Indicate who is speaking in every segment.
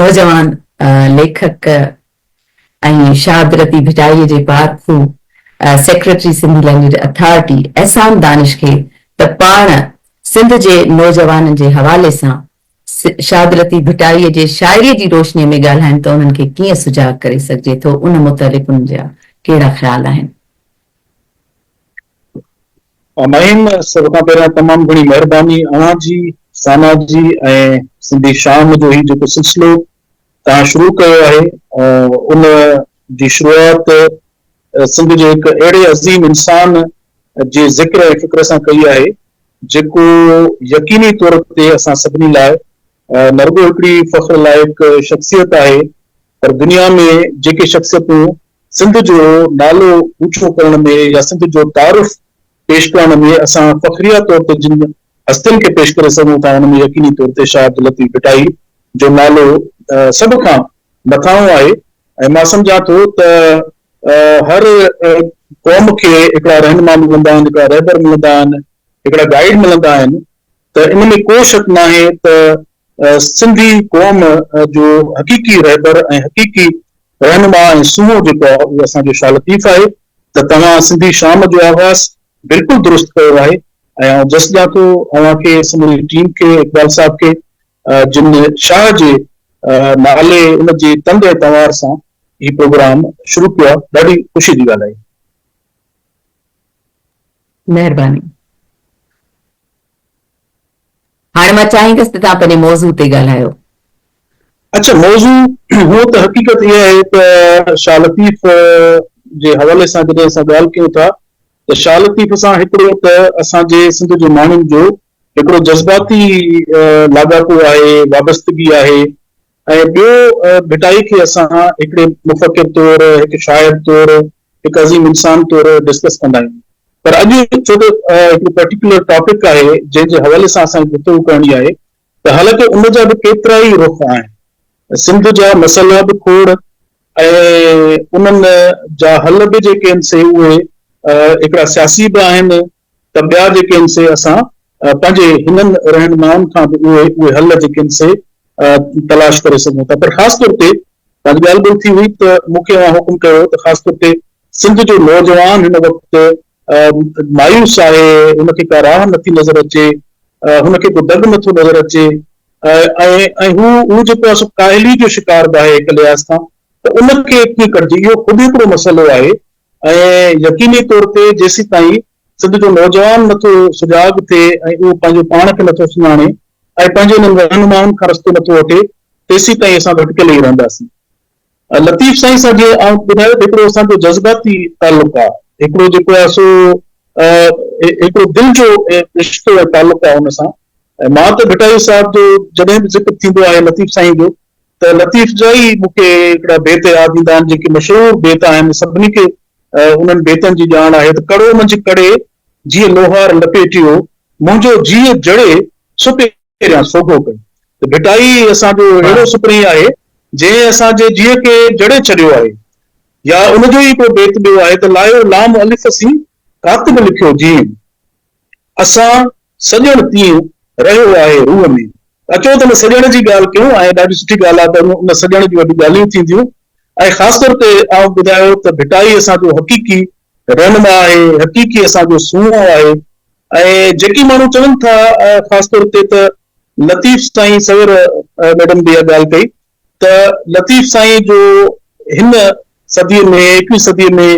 Speaker 1: نوجوان ليکڪ ۽ شاهه عبداللطيف ڀٽائيء جي پارکو secretary Sindhi language authority Ehsan Danish کي ته پاڻ سنڌ جي نوجوانن جي حوالي سان شاهه عبداللطيف ڀٽائيء جي شاعريء جي روشنيء ۾ ڳالهائين ته انهن کي ڪيئن سجاڳ ڪري سگهجي ٿو ان متعلق انهن جا ڪهڙا خيال آهن.
Speaker 2: مهين سڀ کان پهريان تمام گهڻي مهرباني اوهان جي، سانا جي ۽ سنڌي شام جو هي جيڪو سلسلو توهان شروع ڪيو آهي ان جي شروعات سنڌ جي هڪ اهڙي عظيم انسان جي ذڪر ۽ فڪر سان ڪئي آهي جيڪو يقيني طور تي اسان سڀني لاء نه رڳو هڪڙي فخر لائق شخصيت آهي پر دنيا ۾ جيڪي شخصيتون سنڌ جو نالو اوچو ڪرڻ ۾ يا سنڌ جو تعارف پيش ڪرڻ ۾ اسان فخريه طور تي جن هستين کي پيش ڪري سگهون ٿا ان ۾ يقيني طور تي شاهه عبداللطيف ڀٽائي جو نالو سڀ کان مٿانهون آهي ۽ مان سمجهان ٿو ته هر قوم کي هڪڙا رهنما ملندا آهن، هڪڙا رهبر ملندا آهن، هڪڙا گائيڊ ملندا آهن ته ان ۾ ڪو شڪ ناهي ته سنڌي قوم جو حقيقي رهبر ۽ حقيقي رهنما ۽ سونهون جيڪو آهي اهو اسان جو شاهه لطيف آهي ته توهان سنڌي شام جو آغاز بلڪل درست ڪيو آهي ۽ آئون جس ڏيان ٿو اوهان کي سموري ٽيم کي اقبال صاحب کي جن شاهه جي نالي ان جي تند ۽ تنوار سان هي پروگرام شروع ڪيو آهي ڏاڍي خوشي جي ڳالهه آهي.
Speaker 1: مهرباني. هاڻي مان چاهيندس ته توهان پنهنجي موضوع تي ڳالهايو.
Speaker 2: اڇا موضوع هونء ته حقيقت اها آهي ته شاهه لطيف جي حوالي سان جڏهن اسان ڳالهه ڪيون ٿا ته شاهه لطيف سان هڪڙو ته اسان جي سنڌ جي ماڻهن جو هڪڙو جذباتي لاڳاپو آهي، وابستگي آهي ۽ ٻيو ڀٽائي کي اسان هڪڙي مفڪر طور، هڪ شاعر طور، هڪ عظيم انسان طور ڊسڪس ڪندا آهيون پر اڄ ڇو ته هڪڙو پرٽيڪيولر ٽاپڪ آهي جنهن جي حوالي سان اسان کي گفتگو ڪرڻي آهي ته حالانڪه ان جا به ڪيترائي رخ آهن سنڌ جا مسئلا به کوڙ ۽ انهن جا حل به جيڪي آهن سي اهي هڪڙا سياسي به آهن ته ٻيا جيڪي آهن سي اسان پنهنجي هنن رهنمائن کان به اهي اهي حل جيڪي آهن سي تلاش ڪري سگهون ٿا پر خاص طور تي توهان جي ڳالهه ٻولهه ٿي هئي ته مون کي اوهان حڪم ڪيو هو ته خاص طور تي سنڌ جو نوجوان هن وقت مايوس آهي هن کي ڪا راهه نٿي نظر اچي هن کي ڪو دڳ نٿو نظر اچي ۽ ۽ هو هو جيڪو آهي سو ڪاهلي جو شڪار به آهي هڪ لحاظ کان ته ان کي ڪيئن ڪڍجي اهو خود هڪڙو مسئلو آهي ۽ يقيني طور تي جيسيتائين سنڌ جو نوجوان نٿو سجاڳ ٿئي ۽ اهو پنهنجو پاڻ کي نٿو سڃاڻي ۽ پنهنجي انهن رهنمائن کان رستو نٿو وٺي تيسيتائين اسان ڀٽڪيل ئي رهنداسين. لطيف سائين سان جيئن آئون ٻڌايو ته هڪڙو اسان جو جذباتي تعلق آهي، هڪڙو جيڪو آهي سو هڪڙو دل جو رشتو ۽ تعلق آهي ان سان ۽ مان ته ڀٽائي صاحب جو جڏهن به ذڪر ٿيندو آهي لطيف سائين جو ته لطيف جا ئي مون کي هڪڙا بيت ياد ايندا آهن جيڪي مشهور بيت آهن سڀني کي انهن بيتن جي ڄاڻ آهي ته ڪڙو منجهه ڪڙي جيئن لوهار لپيٽيو منهنجو جيء جڙي سو پهريان سوگهو ڪيو ته ڀٽائي اسان جو اهڙو سپرين آهي جنهن اسان جي جيء کي جڙي ڇڏيو آهي يا ان جو ئي هڪڙو بيت ٻيو آهي ته لايو لام الف سين ڪاتب لکيو جيئن اسان سڄڻ تيئن رهيو آهي روح ۾. اچو ته ان سڄڻ جي ڳالهه ڪيون ۽ ڏاڍي سٺي ڳالهه آهي ته ان سڄڻ جون اڄ ڳالهيون ٿينديون ۽ خاص طور تي آئون ٻڌايو ته ڀٽائي اسان جو حقيقي رهنما آهي، حقيقي اسان جو سونهون آهي ۽ جيڪي ماڻهو چون ٿا خاص طور تي ته لطيف سائين سوير ميڊم به اها ڳالهه ڪئي ته لطيف سائين جو هن صديء ۾ ايڪويهين صديء ۾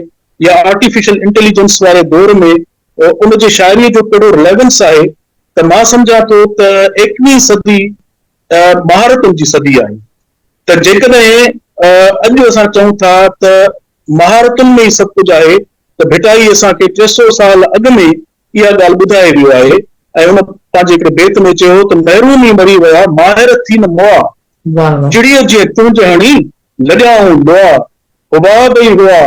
Speaker 2: يا آرٽيفيشل انٽيليجنس واري دور ۾ ان جي شاعريء جو ڪهڙو رليونس آهي ته مان سمجهان ٿو ته ايڪويهين صدي مهارتن جي صدي آهي ته جيڪڏهن اڄ اسان چئون ٿا ته مهارتن ۾ ئي سڀ ڪجهه آهي ته ڀٽائي اسان کي 300 سال اڳ ۾ اها ڳالهه ٻڌائي ويو آهي ۽ ان پنهنجي هڪڙي بيت ۾ چيو هو ته محرومي مري ويا ماهر ٿي نه مئا چڙيء جيئن چونج هڻي لڏيائون لئا حباب ئي هئا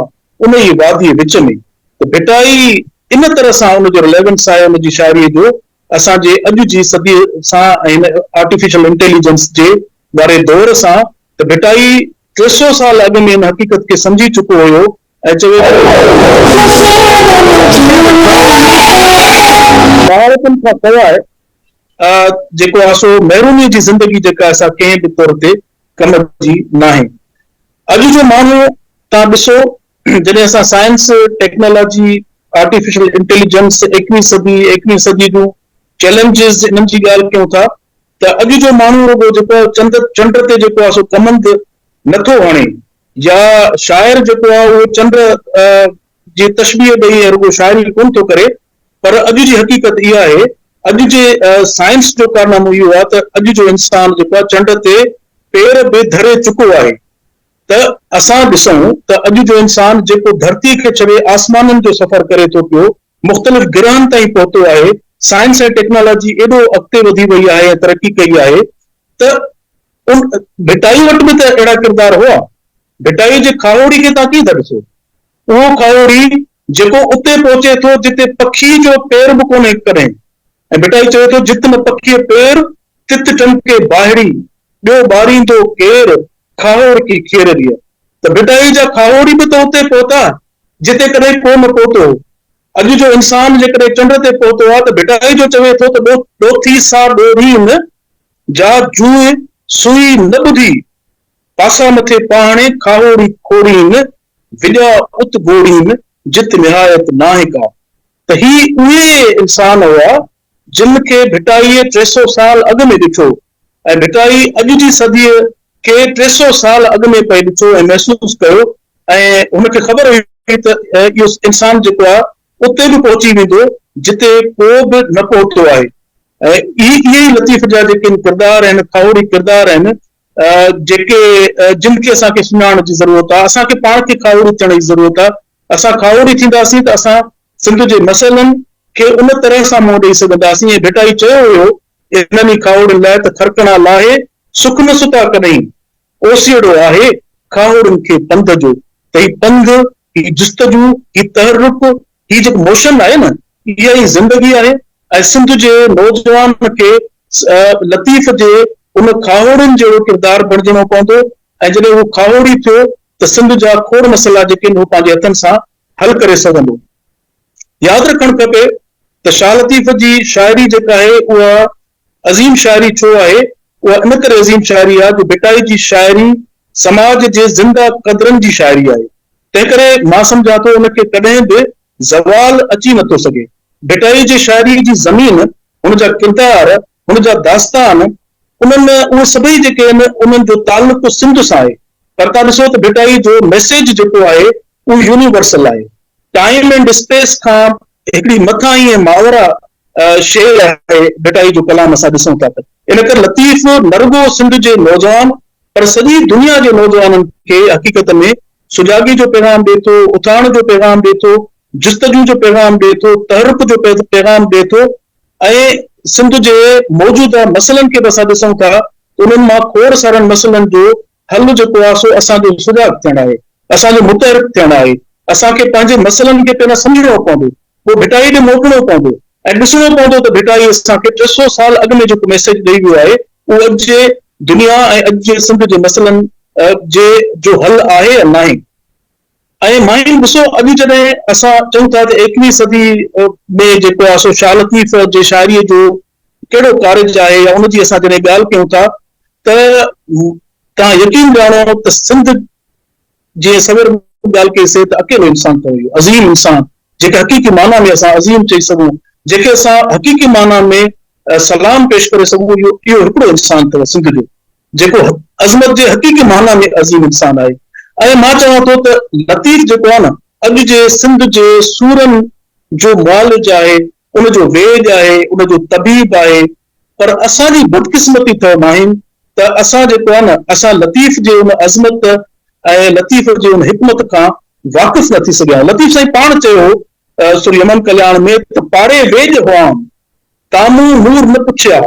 Speaker 2: انهيء واديء وچ ۾. ته ڀٽائي ان طرح سان ان جو رليونس آهي ان جي شاعريء جو اسان جي اڄ جي صديء سان ۽ هن آرٽيفيشل انٽيليجنس جي واري دور سان ته ڀٽائي 300 سال اڳ ۾ ان حقيقت کي سمجهي چڪو هيو ۽ چوي ٿو. مهارتن کان سواء جيڪو آهي سو محروميء جي زندگي جيڪا آهي سا ڪنهن به طور تي ڪم جي ناهي. اڄ جو ماڻهو توهان ڏسو جڏهن اسان سائنس، ٽيڪنالاجي، آرٽيفيشل انٽيليجنس، ايڪويهين صدي، ايڪويهين صدي جون چئلينجز انهن جي ڳالهه ڪيون ٿا ته اڄ جو ماڻهو رڳو جيڪو آهي چند چنڊ تي جيڪو آهي سو ڪمند نٿو هڻي يا شاعر جيڪو آهي اهو چنڊ جي تشبيهه ڏئي ۽ رڳو شاعري ڪونه ٿو ڪري پر اڄ جي حقيقت اها آهي اڄ جي سائنس جو ڪارنامو اهو آهي ته اڄ جو انسان جيڪو آهي چنڊ تي پير به ڌري چڪو آهي ته اسان ڏسون ته اڄ جو انسان جيڪو ڌرتي کي ڇڏي آسمانن جو سفر ڪري ٿو پيو، مختلف گرهن تائين پهتو آهي، سائنس ۽ ٽيڪنالاجي ايڏو اڳتي وڌي وئي آهي ۽ ترقي ڪئي آهي ته ان ڀٽائي وٽ به ته اهڙا ڪردار هئا. ڀٽائي جي کاهوڙي کي توهان ڪيئن ٿا ڏسو؟ اهو کاهوڙي جيڪو اتي پهچي ٿو جتي پکي جو پير به ڪونهي ڪڏهن ۽ ڀٽائي چوي ٿو جت نه پکيء پير، تت ٽمڪي باهڙي، ٻيو ٻاريندو ڪير، کاهوڙڪي کير ريء. ته ڀٽائي جا کاهوڙي به ته اتي پهتا جتي ڪڏهن ڪو نه پهتو هو. اڄ جو انسان جيڪڏهن چنڊ تي پهتو آ ته ڀٽائي جو چوي ٿو ته ڏوٿي سا ڏورين، جا جوء سوئي نه ٻڌي، پاسا مٿي پاهڻي کاهوڙي کوڙين، وڄا ات گوڙين، جت نهايت ناهه ڪا. ته هي اهي انسان هئا جن کي ڀٽائيء 300 سال اڳ ۾ ڏٺو ۽ ڀٽائي اڄ جي صديء کي 300 سال اڳ ۾ پئي ڏٺو ۽ محسوس ڪيو ۽ هن کي خبر هئي ته اهو انسان جيڪو آهي اتي به پهچي ويندو جتي ڪو به نه پهتو آهي ۽ اهي ئي لطيف جا جيڪي ڪردار آهن کاهوڙي ڪردار آهن جيڪي جن کي اسان کي سڃاڻڻ جي ضرورت آهي اسان کي پاڻ کي کاهوڙي ٿيڻ جي ضرورت آهي اسان کاهوڙي ٿينداسين ته اسان سنڌ جي مسئلن کي ان طرح سان منهن ڏئي سگهنداسين ۽ ڀٽائي چيو هيو انهن ئي کاهوڙين لاء ته کرڪڻا لاهي سک نه ستا ڪڏهين اوسيئڙو آهي کاهوڙين کي پنڌ جو ته هي پنڌ هي جستجو هي تحرڪ هي جيڪو موشن آهي نه اها ئي زندگي آهي ۽ سنڌ جي نوجوان کي لطيف جي ان کاهوڙين جهڙو ڪردار بڻجڻو پوندو ۽ جڏهن هو کاهوڙي ٿيو ته سنڌ جا کوڙ مسئلا جيڪي آهن هو پنهنجي هٿن سان حل ڪري سگهندو. ياد رکڻ کپي ته شاهه لطيف جي شاعري جيڪا آهي اها عظيم شاعري ڇو آهي؟ اها ان ڪري عظيم شاعري آهي جو ڀٽائي جي شاعري سماج جي زنده قدرن جي شاعري آهي. تنهنڪري مان سمجهان ٿو ان کي ڪڏهن به زوال اچي نٿو سگهي. ڀٽائي جي شاعري جي زمين، هن جا ڪردار، هن جا داستان، انهن اهي سڀئي جيڪي آهن انهن جو تعلق سنڌ سان آهي. پر توهان ڏسو ته ڀٽائي جو ميسيج جيڪو آهي اهو يونيورسل آهي. ٽائيم اينڊ اسپيس کان هڪڙي مٿاهين ۽ ماورا شيء آهي ڀٽائي جو ڪلام اسان ڏسون ٿا ته ان ڪري لطيف نه رڳو سنڌ جي نوجوان پر سڄي دنيا جي نوجوانن کي حقيقت ۾ سجاڳي جو پيغام ڏئي ٿو، اٿارڻ جو پيغام ڏئي ٿو، جستجو جو پيغام ڏئي ٿو، تحرڪ جو پيغام ڏئي ٿو ۽ سنڌ جي موجوده مسئلن کي به اسان ڏسون ٿا ته انهن مان کوڙ سارن مسئلن جو حل جيڪو آهي سو اسان جو سجاڳ ٿيڻ آهي، اسان جو متحرڪ ٿيڻ آهي. اسان کي پنهنجي مسئلن کي پهريان سمجهڻو پوندو، پوء ڀٽائي ڏي موٽڻو پوندو ۽ ڏسڻو پوندو ته ڀٽائي اسان کي 300 سال اڳ ۾ جيڪو ميسيج ڏئي ويو آهي اهو اڄ جي دنيا ۽ اڄ جي سنڌ جي مسئلن جي جو حل آهي يا ناهي. ۽ ماهين ڏسو اڄ جڏهن اسان چئون ٿا ته ايڪويهين صدي ۾ جيڪو آهي سو شاهه لطيف جي شاعريء جو ڪهڙو ڪارج آهي يا ان جي اسان جڏهن ڳالهه ڪيون ٿا ته توهان يقين ڄاڻو ته سنڌ جيئن سوير به ڳالهه ڪئي سي ته اڪيلو انسان اٿو اهو عظيم انسان جيڪي حقيقي معنيٰ ۾ اسان عظيم چئي سگهون جيڪي اسان حقيقي معنيٰ ۾ سلام پيش ڪري سگهون اهو اهو هڪڙو انسان اٿو سنڌ جو جيڪو عظمت جي حقيقي معنيٰ ۾ عظيم انسان آهي ۽ مان چوان ٿو ته لطيف جيڪو آهي نه اڄ جي سنڌ جي سورن جو معالج آهي ان جو ويڄ آهي، ان جو طبيب آهي، پر اسان جي بدقسمتي اٿو ماهين ته اسان جيڪو آهي نه اسان لطيف جي ان عظمت ۽ لطيف جي ان حڪمت کان واقف نه ٿي سگهيا آهيون. لطيف سائين پاڻ چيو هو سر يمن ڪلياڻ ۾ ته پاڙي ويڄ هئام، تامون نور نه پڇيا،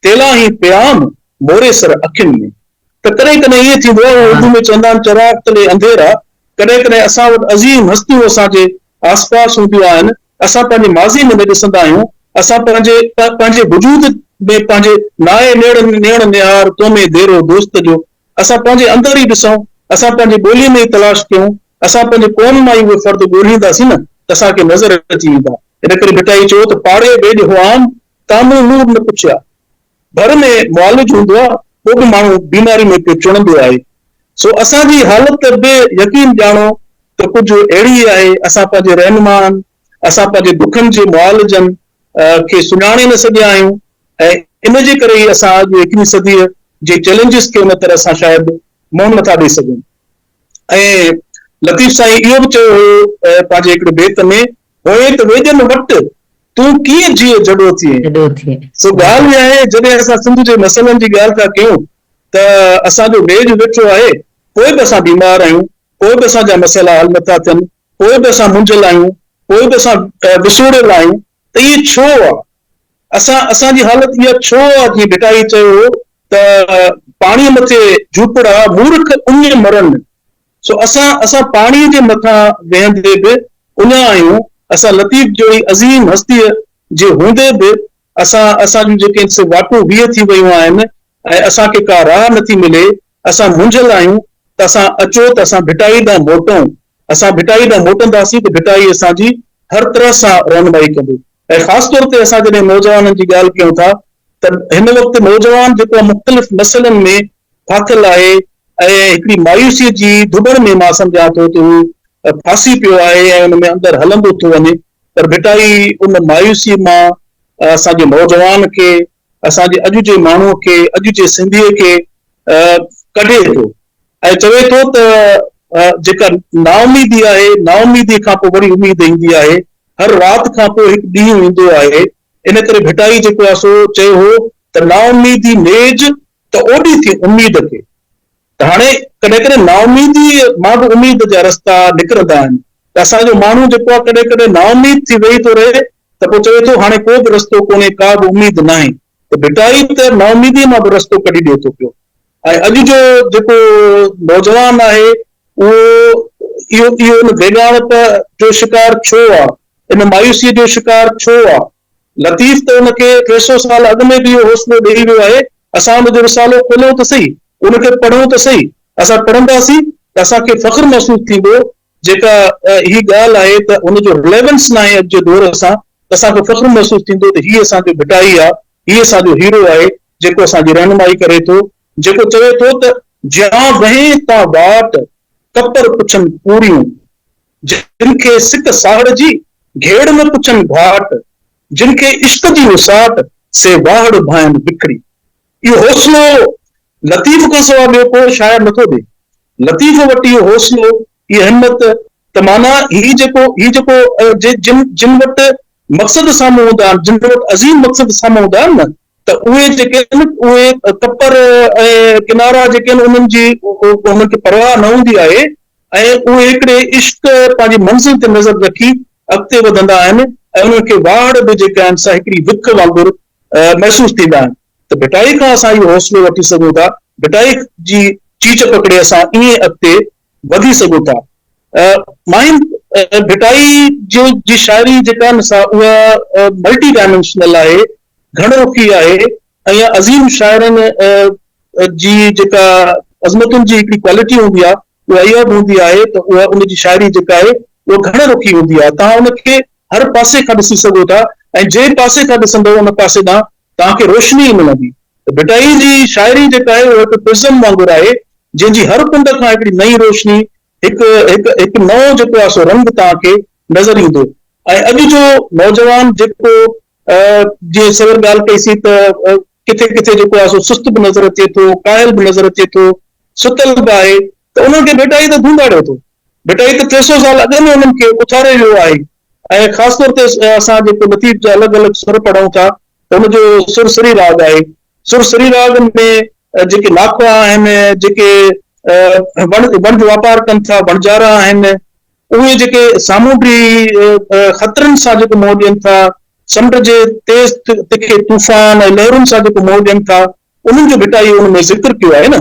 Speaker 2: تيلاهين پيام، موري سر اکين ۾. ته ڪڏهن ڪڏهن ائين ٿيندو آهي، اردو ۾ چوندا آهن چراغ تلي انڌيرا، ڪڏهن ڪڏهن اسان وٽ عظيم هستيون اسان جي آسپاس هونديون آهن، اسان پنهنجي ماضي ۾ نه ڏسندا آهيون، اسان پنهنجي پنهنجي وجود ۾ پنهنجي نائي نيڙ نيڻ نهار تو ۾ ديرو دوست جو، اسان پنهنجي اندر ئي ڏسون، اسان پنهنجي ٻولي ۾ ئي تلاش ڪيون، اسان پنهنجي قوم مان ئي اهي فرد ڳولهينداسين نه ته اسان کي نظر اچي ويندا. ان ڪري ڀٽائي چيو ته پاڙي ويڄ هئام، تامون نور نه پڇيا. ڀر ۾ معالج هوندو آ، پوء به ماڻهو بيماري ۾ پيو چڻندو آهي. سو اسان جي حالت به يقين ڄاڻو ته ڪجهه اهڙي ئي آهي. اسان پنهنجي رهنمائن، اسان پنهنجي دکن جي معالجن کي سڃاڻي نه سگهيا آهيون ۽ ان جي ڪري ئي اسان اڄ ايڪويهين صديء جي چئلينجز کي ان طرح سان شايد منهن نٿا ڏئي سگهون. ۽ لطيف سائين اهو به چيو هيو پنهنجي هڪڙي بيت ۾، هونئن ته ويڄن وٽ، تون ڪيئن جيء جڏو ٿئين.
Speaker 1: جڏو ٿئين.
Speaker 2: سو ڳالهه اها آهي جڏهن اسان سنڌ جي مسئلن جي ڳالهه ٿا ڪيون ته اسان جو ويڄ ويٺو آهي پوء به اسان بيمار آهيون، پوء به اسان جا مسئلا حل نٿا ٿين، پوء به اسان منجهيل آهيون، پوء به اسان وسوڙيل آهيون ته ائين ڇو آ؟ اسان اسان جي حالت اها ڇو آ جيئن ڀٽائي چيو هو ته پاڻيء مٿي جهوپڙا مورک اڃ مرن. سو اسان اسان پاڻيء جي مٿان ويهندي به اڃا آهيون، اسان لطيف جهڙي عظيم هستيء جي هوندي به اسان اسان جون جيڪي سي واٽون 20 ٿي ويون آهن ۽ اسان کي ڪا راهه نٿي ملي، اسان منجهيل آهيون ته اسان اچو ته اسان ڀٽائي ڏانهن موٽون، اسان ڀٽائي ڏانهن موٽنداسين ته ڀٽائي اسان جي هر طرح سان رهنمائي ڪندو ۽ خاص طور تي اسان جڏهن نوجوانن جي ڳالهه ڪيون ٿا ته هن وقت نوجوان جيڪو مختلف مسئلن ۾ ڦاٿل آهي ۽ هڪڙي مايوسيء جي ڌٻڻ ۾ مان سمجهان ٿو ته هو ڦاسي پيو آهي ۽ ان ۾ اندر هلندو ٿو وڃي پر ڀٽائي ان مايوسيء مان اسان جي نوجوان کي، اسان جي اڄ جي ماڻهوء کي، اڄ جي سنڌيء کي ڪڍي ٿو ۽ چوي ٿو ته جيڪا نااميدي آهي، نااميديء کان پوء وري اميد ايندي آهي، هر رات کان پوء هڪ ڏينهن ايندو آهي، ان ڪري ڀٽائي جيڪو آهي سو چيو هو ته نااميدي نيج ته اوڏي ٿي اميد کي. ته هاڻي ڪڏهن ڪڏهن نااميديء مان به اميد جا رستا نڪرندا آهن ته اسان جو ماڻهو جيڪو آهي ڪڏهن ڪڏهن نااميد ٿي ويهي ٿو رهي ته پوء چوي ٿو هاڻي ڪو به رستو ڪونهي ڪا به اميد ناهي ته ڀٽائي ته نااميديء مان به رستو ڪڍي ڏئي ٿو پيو ۽ اڄ جو جيڪو نوجوان آهي اهو اهو اهو ان ويڳاڻپ جو شڪار ڇو آهي ان مايوسيء جو شڪار ڇو آهي؟ لطيف ته ان کي 300 سال اڳ ۾ به اهو حوصلو ڏيئي ويو آهي، اسان ان جو رسالو کوليون ته سهي، ان کي پڙهون ته سهي، اسان پڙهنداسين ته اسان کي فخر محسوس ٿيندو، جيڪا هي ڳالهه آهي ته ان جو رليونس ناهي اڄ جي دور سان، ته اسان کي فخر محسوس ٿيندو ته هي اسان جو ڀٽائي آ، هي اسان جو هيرو آهي، جيڪو اسان جي رهنمائي ڪري ٿو، جيڪو چوي ٿو ته جيان وهين تان واٽ، ڪپر پڇن پوريون. جن کي سڪ ساهڙ جي، گهيڙ نه پڇن گهاٽ، جن کي عشق جي وساٽ، سي واهڙ ڀانئن وکري. اهو حوصلو لطيف کان سوا ٻيو ڪو شاعر نٿو ڏئي. لطيف وٽ اهو حوصلو، اها همت ته معنيٰ هي جيڪو هي جيڪو جن جن وٽ مقصد سامهون هوندا آهن، جن وٽ عظيم مقصد سامهون هوندا آهن نه ته اهي جيڪي آهن اهي ڪپر ۽ ڪنارا جيڪي آهن انهن جي انهن کي پرواهه نه هوندي آهي ۽ اهي هڪڙي عشق پنهنجي منزل تي نظر رکي اڳتي وڌندا آهن ۽ انهن کي واهڙ به جيڪي آهن سا هڪڙي وک وانگر محسوس ٿيندا آهن ته ڀٽائي کان اسان اهو حوصلو وٺي سگهون ٿا، ڀٽائي جي چيچ پڪڙي اسان ائين اڳتي وڌي سگهون ٿا. ماهين ڀٽائي جو جي شاعري جيڪا آهي سا اها ملٽي ڊائمينشنل آهي، گهڻ رخي آهي ۽ اها عظيم شاعرن جي جيڪا عظمتن جي هڪڙي ڪوالٽي هوندي آهي اها اها به هوندي آهي ته اها ان جي شاعري جيڪا آهي اها گهڻ رخي هوندي آهي توهان ان کي هر پاسي کان ڏسي سگهو ٿا ۽ جنهن پاسي کان ڏسندؤ ان پاسي ڏانهن توهان کي روشني ئي ملندي ته ڀٽائي جي شاعري جيڪا آهي اها هڪ پرزم وانگر آهي جنهن جي هر ڪنڊ کان هڪڙي نئين روشني هڪ هڪ هڪ نئون جيڪو آهي سو رنگ توهان کي نظر ايندو ۽ اڄ جو نوجوان جيڪو جيئن سور ڳالهه ڪئي سين ته ڪٿي ڪٿي جيڪو آهي سو سست به نظر اچي ٿو، ڪاهل به نظر اچي ٿو، ستل به آهي ته انهن کي ڀٽائي ته ڌونڌاڙيو ٿو. ڀٽائي ته 300 سال اڳ ۾ انهن کي اٿاري ويو آهي ۽ خاص طور تي اسان جيڪو لطيف جا الڳ الڳ سر پڙهون ٿا ته ان جو سر سري راڳ آهي. سر سري راڳ ۾ جيڪي لاکوا آهن، جيڪي وڻ وڻج واپار ڪن ٿا، وڻجارا آهن، اهي جيڪي سامونڊي خطرن سان جيڪو منهن ڏين ٿا، سمنڊ جي تيز تکي طوفان ۽ لهرن سان جيڪو منهن ڏين ٿا، انهن جو ڀٽائي ان ۾ ذڪر ڪيو آهي نه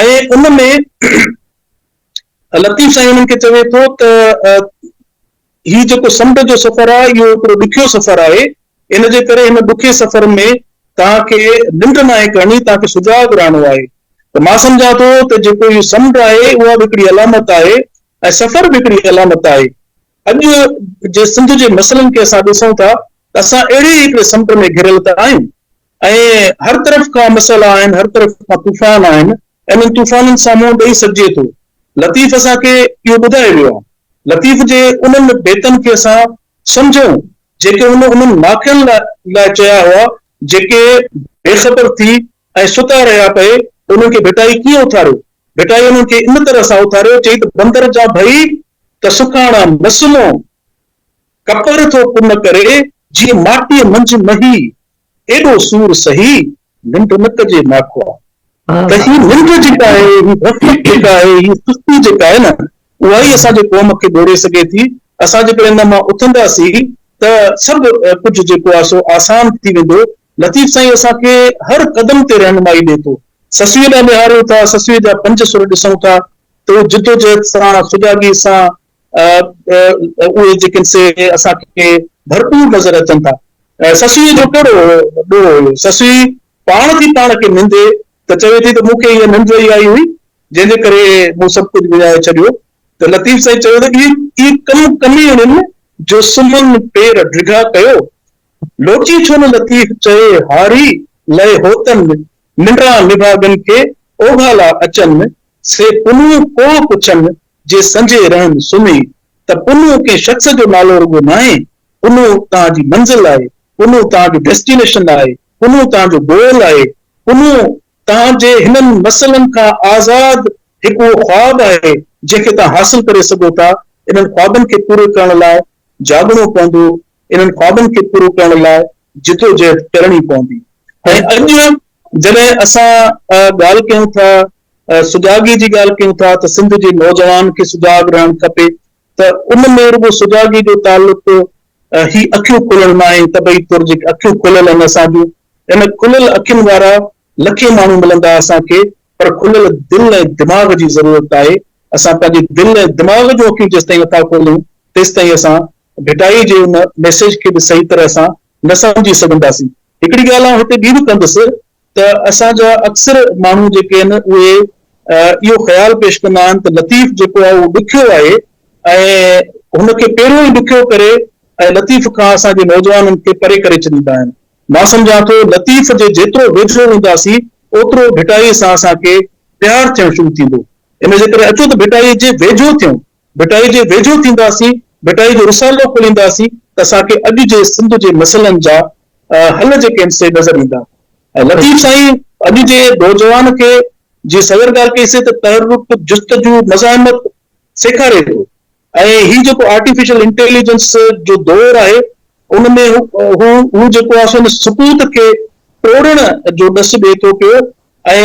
Speaker 2: ۽ ان ۾ لطيف سائين انهن کي چوي ٿو ته هي جيڪو سمنڊ جو سفر آهي اهو هڪڙو ڏکيو سفر آهي، ان جي ڪري هن ڏکي سفر ۾ توهان کي ننڊ ناهي ڪرڻي، توهان کي سجاڳ رهڻو آهي. ته مان سمجهان ٿو ته جيڪو اهو سمنڊ آهي اها به هڪڙي علامت آهي ۽ سفر به هڪڙي علامت آهي. اڄ جي سنڌ جي مسئلن کي اسان ڏسون ٿا ته اسان اهڙي ئي هڪڙي سمنڊ ۾ گهريل ته آهيون. ۽ هر طرف کان مسئلا آهن، هر طرف کان طوفان آهن، انهن طوفانن سان منهن ڏئي سگهجي ٿو. لطيف اسان کي اهو ٻڌائي ويو آهي. لطيف جي انهن بيتن کي اسان سمجهون جيڪي هن انهن ماکين لاء چيا هئا جيڪي بي خبر ٿي ۽ ستا رهيا پئي ته انهن کي ڀٽائي ڪيئن اٿاريو. ڀٽائي انهن کي ان طرح سان اٿاريو چئي ته بندر جا ڀئي ته سکاڻا نه سمهو، ڪپر ٿو پن ڪري جيئن ماٽيء منجهه مهي، ايڏو سور سهي ننڊ نه ڪجي ماکوا. ته هي ننڊ جيڪا آهي، هي غفلت جيڪا آهي، هي سستي جيڪا آهي نه، اها ئي اسان جي قوم کي ٻوڙي سگهي ٿي. اسان جيڪڏهن ان مان اٿنداسين ته سڀ ڪجهه جيڪو آهي سو آسان ٿي ويندو. لطيف سائين اسان کي هر قدم تي رهنمائي ڏئي ٿو. سسئيء ڏانهن نهاريون ٿا، سسئيء جا پنج سر ڏسون ٿا ته هو جدوجهد سان، سجاڳي سان اهي جيڪي سي اسان کي ڀرپور نظر اچن ٿا. سسئيء جو ڪهڙو ڏوهه هيو؟ سسئي پاڻ ٿي پاڻ کي نندي ته چوي ٿي ته مون کي هيء ننڊ ئي آئي هئي، جنهن جي ڪري مون سڀ ڪجهه وڃائي ڇڏيو. ته لطيف سائين چيو ته اهي اهي ڪم ڪميڻين جو سمهن پير ڊگها ڪيو، لوچي ڇو نه لطيف چئي هاري لئه هوتن ننڊان نڀاڳن کي اوڀالا اچن، سي پنهون ڪوهه پڇن، جي سنجهي رهن سمهي. ته پنهون ڪنهن شخص جو نالو رڳو ناهي، پنهون توهان جي منزل آهي، پنهون توهان جو ڊيسٽينيشن آهي، پنهون توهان جو گول آهي، پنهون توهان جي هنن مسئلن کان آزاد هڪ اهو خواب آهي، جنهن کي توهان حاصل ڪري سگهو ٿا. انهن خوابن کي پورو ڪرڻ لاء جاڳڻو پوندو، انهن خوابن کي پورو ڪرڻ لاء جدوجهد ڪرڻي پوندي ۽ اڄ جڏهن اسان ڳالهه ڪيون ٿا سجاڳي جي ڳالهه ڪيون ٿا ته سنڌ جي نوجوان کي سجاڳ رهڻ کپي ته ان ۾ رڳو سجاڳي جو تعلق هي اکيون کولڻ ناهي طبعي طور جيڪي اکيون کليل آهن اسان جون ان کليل اکين وارا لکين ماڻهو ملندا اسان کي پر کليل دل ۽ دماغ جي ضرورت آهي اسان پنهنجي دل ۽ دماغ جون اکيون جيستائين نٿا کوليون تيستائين اسان ڀٽائي جي ان ميسيج کي به صحيح طرح سان نه سمجهي سگهنداسين. هڪڙي ڳالهه آئون هتي ٻي به ڪندس ته اسان جا اڪثر ماڻهو جيڪي آهن اهي اهو خيال پيش ڪندا آهن ته لطيف جيڪو آهي اهو ڏکيو آهي ۽ هن کي پهريون ئي ڏکيو ڪري ۽ لطيف کان اسان جي نوجوانن کي پري ڪري ڇڏيندا آهن. مان سمجهان ٿو لطيف جي جيترو ويجهو وينداسين اوترو ڀٽائي سان اسان کي پيار ٿيڻ شروع ٿيندو. ان جي ڪري اچو ته ڀٽائي جي ويجهو ٿيون. ڀٽائي جي ويجهو ٿينداسين، ڀٽائي جو رسالو کولينداسين ته اسان کي اڄ جي سنڌ جي مسئلن جا حل جيڪي آهن سي نظر ايندا. ۽ لطيف سائين اڄ جي نوجوان کي جي صغر ڳالهه ڪئي سي ته تحرڪ، جستجو، مزاحمت سيکاري ٿو ۽ هي جيڪو آرٽيفيشل انٽيليجنس جو دور آهي ان ۾ هو هو جيڪو آهي سو ان سڪوت کي ٽوڙڻ جو ڏس ڏئي ٿو پيو ۽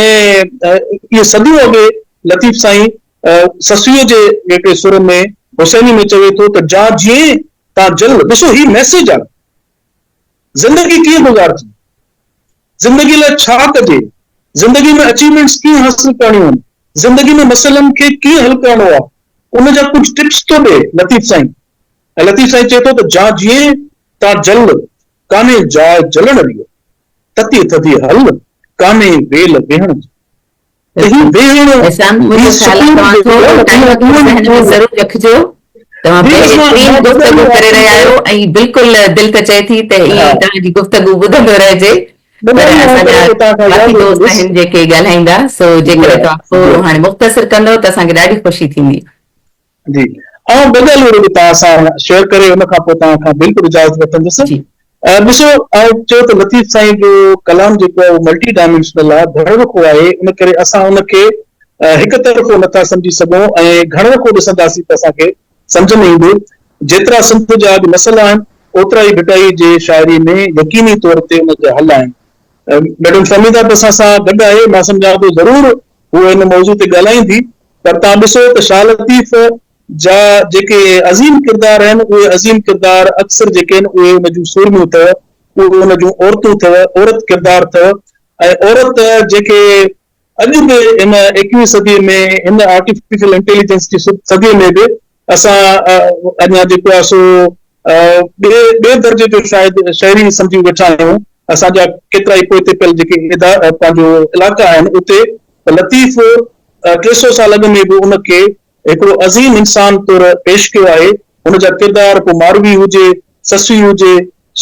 Speaker 2: اهي صديون اڳي لطيف سائين سسئيء جي هڪڙي سر ۾ حسيني ۾ چوي ٿو ته جا جيئين تان جل ڏسو هي ميسيج آهي زندگي ڪيئن گذارجي زندگي لاء ڇا ڪجي زندگي ۾ اچيومينٽس ڪيئن حاصل ڪرڻيون آهن زندگي ۾ مسئلن کي ڪيئن حل ڪرڻو آهي ان جا ڪجهه ٽپس ٿو ڏي لطيف سائين ۽ لطيف سائين چئي ٿو ته جا جيئين تان جل ڪانهي جاء جلڻ ريء تتي ٿڌي هل ڪانهي ويل ويهڻ جي. ته هي ويهڻ
Speaker 1: احسان منهنجو خيال آهي توهان ٿورو ٽائيم کي ذهن ۾ ضرور رکجو توهان بهترين گفتگو ڪري رهيا آهيو ۽ بلڪل دل ته چئي ٿي ته ائين توهان جي گفتگو ٻڌندو رهجي پر اسان جا باقي دوست آهن جيڪي ڳالهائيندا سو جيڪڏهن توهان ٿورو هاڻي مختصر ڪندو ته اسان کي ڏاڍي خوشي ٿيندي.
Speaker 2: جي آئون ٻه ڳالهيون رڳو توهان سان شيئر ڪري ان کان پوء توهان کان بلڪل اجازت وٺندس. ڏسو آئون چيو ته لطيف سائين جو ڪلام جيڪو آهي اهو ملٽي ڊائمينشنل آهي گهڻ رخو آهي ان ڪري اسان ان کي هڪ طرفو نٿا سمجهي سگهون ۽ گهڻ رخو ڏسنداسين ته اسان کي سمجهه ۾ ايندو جيترا سنڌ جا اڄ مسئلا آهن اوترا ئي ڀٽائي جي شاعري ۾ يقيني طور تي ان جا حل آهن. ميڊم فهميده به اسان سان گڏ آهي مان سمجهان ٿو ضرور هوء ان موضوع تي ڳالهائيندي پر توهان ڏسو ته شاهه لطيف جا جيڪي عظيم ڪردار آهن اهي عظيم ڪردار اڪثر جيڪي آهن اهي ان جون سورميون اٿو، اهي ان جون عورتون اٿو، عورت ڪردار اٿو ۽ عورت جيڪي اڄ به هن ايڪويهين صديء ۾ هن آرٽيفيشل انٽيليجنس جي صديء ۾ به اسان اڃا جيڪو آهي سو ٻئي ٻئي درجي جو شايد شهري سمجهي ويٺا آهيون اسان جا ڪيترائي پوئتي پيل جيڪي ادا پنهنجو علائقا آهن اتي ته لطيف 300 سال اڳ ۾ به ان کي هڪڙو عظيم انسان طور پيش ڪيو آهي هن جا ڪردار پوء ماروي هجي سسئي هجي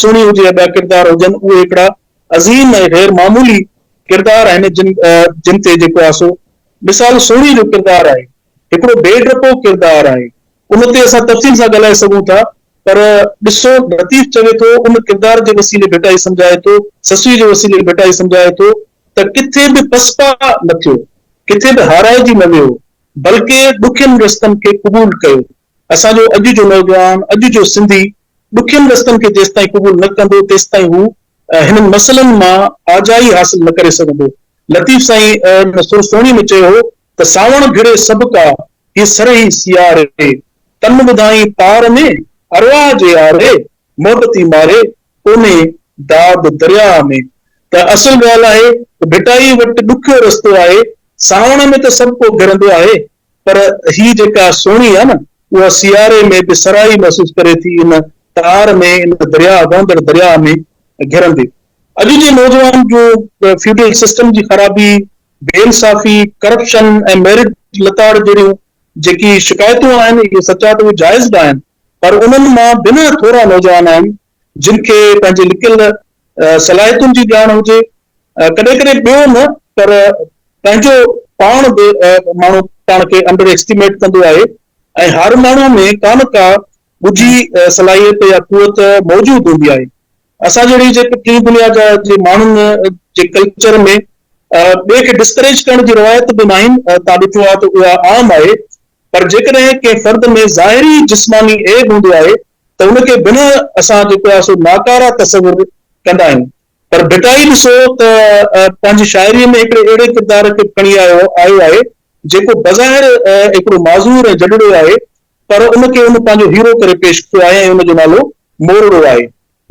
Speaker 2: سهڻي هجي يا ٻيا ڪردار هجن اهي هڪڙا عظيم ۽ غير معمولي ڪردار آهن جن جن تي جيڪو آهي سو مثال سهڻي جو ڪردار آهي هڪڙو بي ڊپو ڪردار آهي ان تي اسان تفصيل سان ڳالهائي سگهون ٿا پر ڏسو لطيف چوي ٿو ان ڪردار جي وسيلي ڀٽائي سمجهائي ٿو سسئي جي وسيلي ڀٽائي سمجهائي ٿو ته ڪٿي به پسپا نه ٿيو ڪٿي به هارائجي نه ويو بلڪه ڏکين رستن کي قبول ڪيو اسان جو اڄ جو نوجوان اڄ جو سنڌي ڏکين رستن کي جيستائين قبول نه ڪندو تيستائين هو هنن مسئلن مان آجائي حاصل نه ڪري سگهندو. لطيف سائين سر سهڻي ۾ چيو هو ته سانوڻ گهڙي سڀڪا، هي سرهي سياري، تن ٻڌائين تار ۾، ارواح جي آري، محبتي ماري، ڪونهي داد درياهه ۾. ته اصل ڳالهه آهي ته ڀٽائي وٽ ڏکيو رستو آهي، سانوڻ ۾ ته سڀ ڪو گهرندو آهي، پر هي جيڪا سهڻي آهي نه اها سياري ۾ به سرهائي محسوس ڪري ٿي ان تار ۾ ان درياهه وهندڙ درياهه ۾ گهرندي. اڄ جي نوجوان جون فيوڊل سسٽم جي خرابي، بي انصافي، ڪرپشن ۽ ميرٽ لتاڙ جهڙيون جيڪي شڪايتون آهن اهي سچا ته اهي جائز به آهن پر انهن مان بنهه ٿورا نوجوان آهن جن کي پنهنجي لڪيل صلاحيتن جي ڄاڻ هجي، ڪڏهن ڪڏهن ٻيو نه پر پنهنجو پاڻ به ماڻهو پاڻ کي انڊر ايسٽيميٽ ڪندو آهي ۽ هر ماڻهو ۾ ڪا نه ڪا ڳجهي صلاحيت يا قوت موجود هوندي آهي. اسان جهڙي جيڪي ٽين دنيا جا جي ماڻهن جي ڪلچر ۾ ٻئي کي ڊسڪريج ڪرڻ جي روايت به ناهن، تان ڏٺو آهي ته اها عام آهي پر جيڪڏهن ڪنهن فرد ۾ ظاهري جسماني عيب هوندو آهي ته ان کي بنهه اسان جيڪو آهي سو ناڪاره تصور ڪندا آهيون پر ڀٽائي ڏسو ته پنهنجي شاعريء ۾ هڪڙي اهڙي ڪردار کي به کڻي آيو آيو آهي جيڪو بظاهر هڪڙو معذور ۽ جڏڙو آهي پر ان کي ان پنهنجو هيرو ڪري پيش ڪيو آهي ۽ ان جو نالو مورڙو آهي.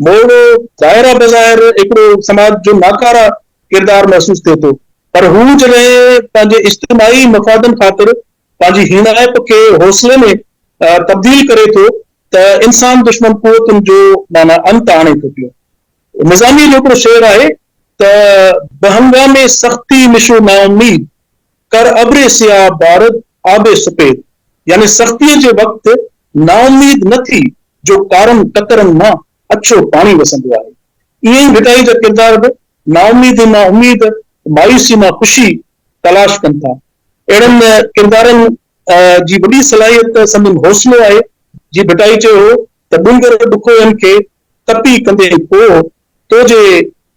Speaker 2: مورڙو ظاهر آهي بظاهر هڪڙو سماج جو ناڪاره ڪردار محسوس ٿئي ٿو پر هو جڏهن پنهنجي اجتماعي مفادن خاطر پنهنجي هيڻائپ کي حوصلي ۾ تبديل ڪري ٿو ته انسان دشمن قوتن جو معنيٰ انت آڻي ٿو پيو. نظاميء جو هڪڙو شعر آهي ته بهنگام سختي مشو نااميد، ڪر ابر سياه بارد آب سپيد يعني سختيء جي وقت نااميد نه ٿي جو ڪارن ڪڪرن مان اڇو پاڻي وسندو آهي. ائين ئي ڀٽائي جا ڪردار به نااميدي مان اميد، مايوسي مان خوشي تلاش ڪن ٿا. اهڙن ڪردارن جي وڏي صلاحيت سندن حوصلو آهي. جيئن ڀٽائي چيو هو ته ڏونگر ڏکوئن کي تپي ڪندي ڪوهه، تو جي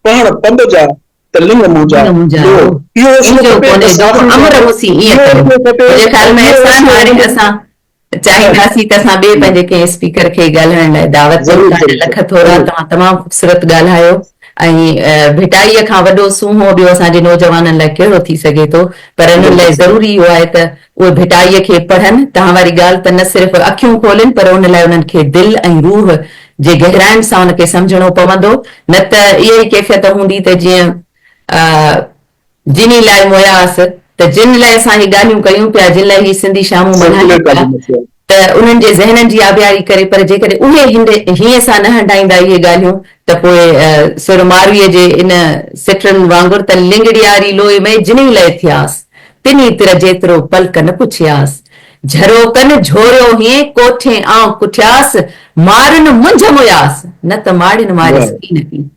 Speaker 2: پهڻ پٻ جا ته لڱ منهنجا ڏوهه. اهو حوصلو کپي ته ساڌو اهو حوصلو کپي ته
Speaker 1: چاهينداسين ته اسان ٻئي پنهنجي ڪنهن اسپيڪر کي ڳالهائڻ لاء دعوت ڏيون. توهان جا لک ٿورا توهان تمام خوبصورت ڳالهايو ۽ ڀٽائيء کان وڏو سونهون ٻيو اسان جي نوجوانن لاء ڪهڙو ٿي سگهي ٿو پر انهن لاء ضروري اهو آهي ته اهي ڀٽائيء کي پڙهن توهان واري ڳالهه ته نه صرف اکيون کولين پر ان لاء انهن کي دل ۽ روح جي گهراين سان ان کي سمجهڻو پوندو نه ته اها ئي ڪيفيت هوندي ته جيئن جني لاء موياس ته جن لاء اسان هي ڳالهيون ڪيون پيا، جن لاء هي سنڌي شامون ملهايون پيا ته انهن جي ذهنن جي آبياري ڪري پر جيڪڏهن اهي هنڊ هينئين سان نه هنڊائيندا اهي ڳالهيون ته پوء سر مارويء جي ان سٽرن وانگر ته لنگڙياري لوئي مئي جني لئه ٿياس، تني تر جيترو پلڪ نه پڇياس. جهروڪن جهوريو هئين ڪوٺين آئون ڪٺياس، مارن منجهه موياس، نه ته ماڙين ماريس ڪين ڪين.